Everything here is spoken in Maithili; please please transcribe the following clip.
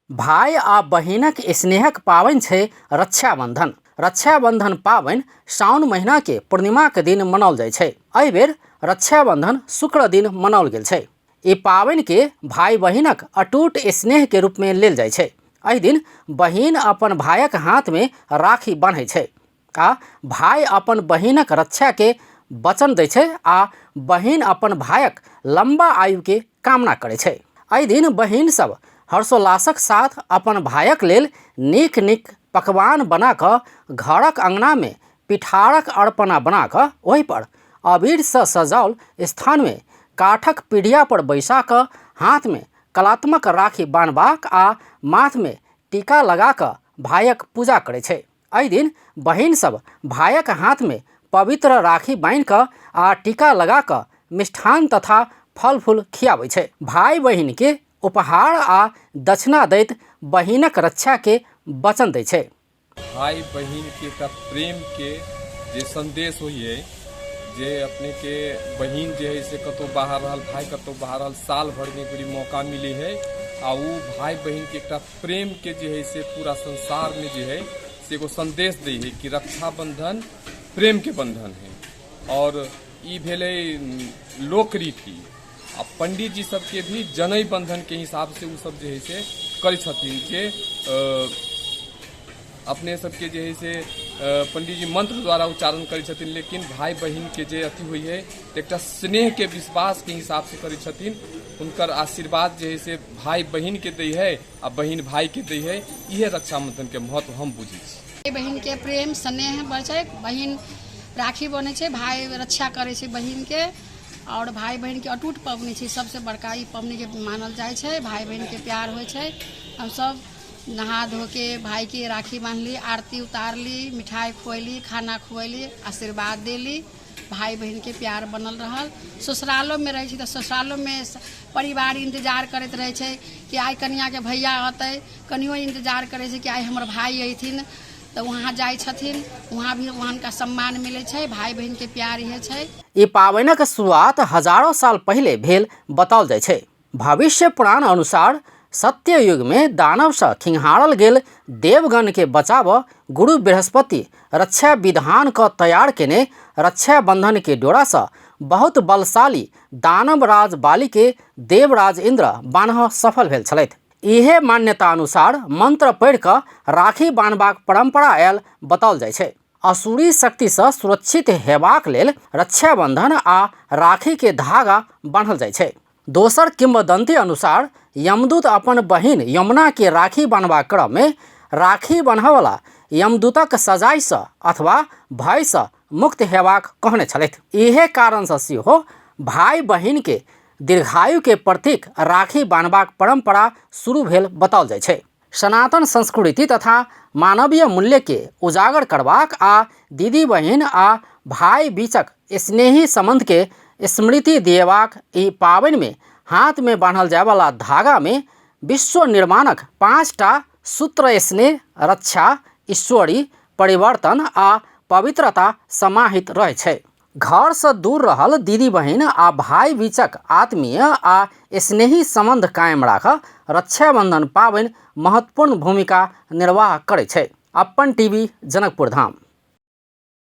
भाय आ बहिनक स्नेहक पाबनि छै रक्षाबंधन। रक्षाबंधन पाबनि साउन महिना के पूर्णिमा के दिन मनाओल जाइ छै। एहि बेर रक्षाबंधन शुक्र दिन मनाओल गेल छै। ई पाबनि के भाय बहिनक अटूट स्नेह के रूप में लेल जाइ छै। एहि दिन बहिन अपन भायक हाथ में राखी बान्है छै आ भाय अपन बहिनक रक्षा के वचन दै छै आ बहिन अपन भायक लंबा आयु के कामना करै छै। एहि दिन बहिन सब हर्षोल्लासक साथ अपन भायक लेल नीक नीक पकवान बना कऽ घरक अंगना में पिठारक अर्पणा बना कऽ ओहि पर अबीर सँ सजाओल स्थान में काठक पीढ़िया पर बैसा कऽ हाथ में कलात्मक राखी बान्हबाक आ माथ में टीका लगा कऽ भायक पूजा करै छै। एहि दिन बहिन सब भायक हाथ में पवित्र राखी बान्हि कऽ आ टीका लगा कऽ मिष्ठान तथा फल फूल खियाबै छै। भाय बहिन के उपहार आ दक्षिणा दैत बहिनक रक्षा के वचन दै छै। भाई बहिन के एकटा प्रेम के जे संदेश होइए जे अपने के बहिन जे है से कतौ बाहर रहल, भाई कतौ बाहर रहल, साल भर में एक बेरी मौका मिले है आ उ भाई बहिन के एकटा प्रेम के जे है से पूरा संसार में जे है से एगो संदेश दै है कि रक्षाबंधन प्रेम के बंधन है। और ई भेलै लोक रीति आ पंडित जी सबके भी जनई बंधन के हिसाब से उ सब जे है से करै छथिन जे अपने सबके जे है से पंडित जी मंत्र द्वारा उच्चारण करै छथिन, लेकिन भाई बहिन के जे अथी होइ है तऽ एकटा स्नेह के विश्वास के हिसाब से करै छथिन। हुनकर आशीर्वाद जे है से भाई बहिन के दै है आ बहिन भाई के दै है। इहे रक्षाबंधन के महत्व हम बुझै छी। भाई बहिन के प्रेम स्नेह बढ़ै छै, बहिन राखी बन्है छै, भाई रक्षा करै छै बहिन के और भाई बहिन के अटूट पबनी छै। सबसे बड़का ई पबनी के मानल जाइ छै। भाई बहिन के प्यार होइ छै। हमसब नहा धो के भाई के राखी बान्हली, आरती उतारली, मिठाई खुएली, खाना खुएली, आशीर्वाद देली। भाई बहिन के प्यार बनल रहल। ससुरालो में रहै छी तऽ ससुरालो में परिवार इंतजार करैत रहै छै कि आइ कनिया के भैया अतै, कनियो इंतजार करै छै कि आइ हमर भाई अयथिन, तऽ वहाँ जाइ छथिन, वहाँ भी वहाँका सम्मान मिलै छै। भाई बहिन के प्यार इहे छै। ई पाबनिक शुरुआत हजारो साल पहिले भेल बताओल जाइ छै। भविष्य पुराण अनुसार सत्य युग में दानव सँ खिंघारल गेल देवगण के बचाबऽ गुरु बृहस्पति रक्षा विधान क तैयार केने रक्षा बंधन के डोरा सँ बहुत बलशाली दानव राज बाली के देवराज इंद्र बान्ह सफल भेल छलथि। इहे मान्यता अनुसार मंत्र पढ़ि कऽ राखी बान्हबाक परंपरा आयल बताओल जाइ छै। असुरी शक्ति सँ सुरक्षित हेबाक लेल रक्षाबंधन आ राखी के धागा बान्हल जाइ छै। दोसर किंवदंती अनुसार यमदूत अपन बहिन यमुना के राखी बान्हबाक क्रम में राखी बान्हऽवला यमदूतक सजाय सँ अथवा भय सँ मुक्त हेबाक कहने छलथि। इहे कारण सँ सेहो भाई बहिन के दीर्घायु के प्रतीक राखी बान्हबाक परंपरा शुरू भेल बताओल जाइ छै। सनातन संस्कृति तथा मानवीय मूल्य के उजागर करबाक आ दीदी बहिन आ भाई बीचक स्नेही संबंध के स्मृति दिएबाक ई पाबनि में हाथ में बान्हल जायवाला धागा में विश्व निर्माणक 5टा सूत्र स्नेह, रक्षा, ईश्वरी, परिवर्तन आ पवित्रता समाहित रहै छै। घर सँ दूर रहल दीदी बहिन आ भाई बीचक आत्मीय आ स्नेही संबंध कायम राखऽ रक्षाबंधन पाबनि महत्वपूर्ण भूमिका निर्वाह करै छै। अप्पन टीवी, जनकपुर धाम।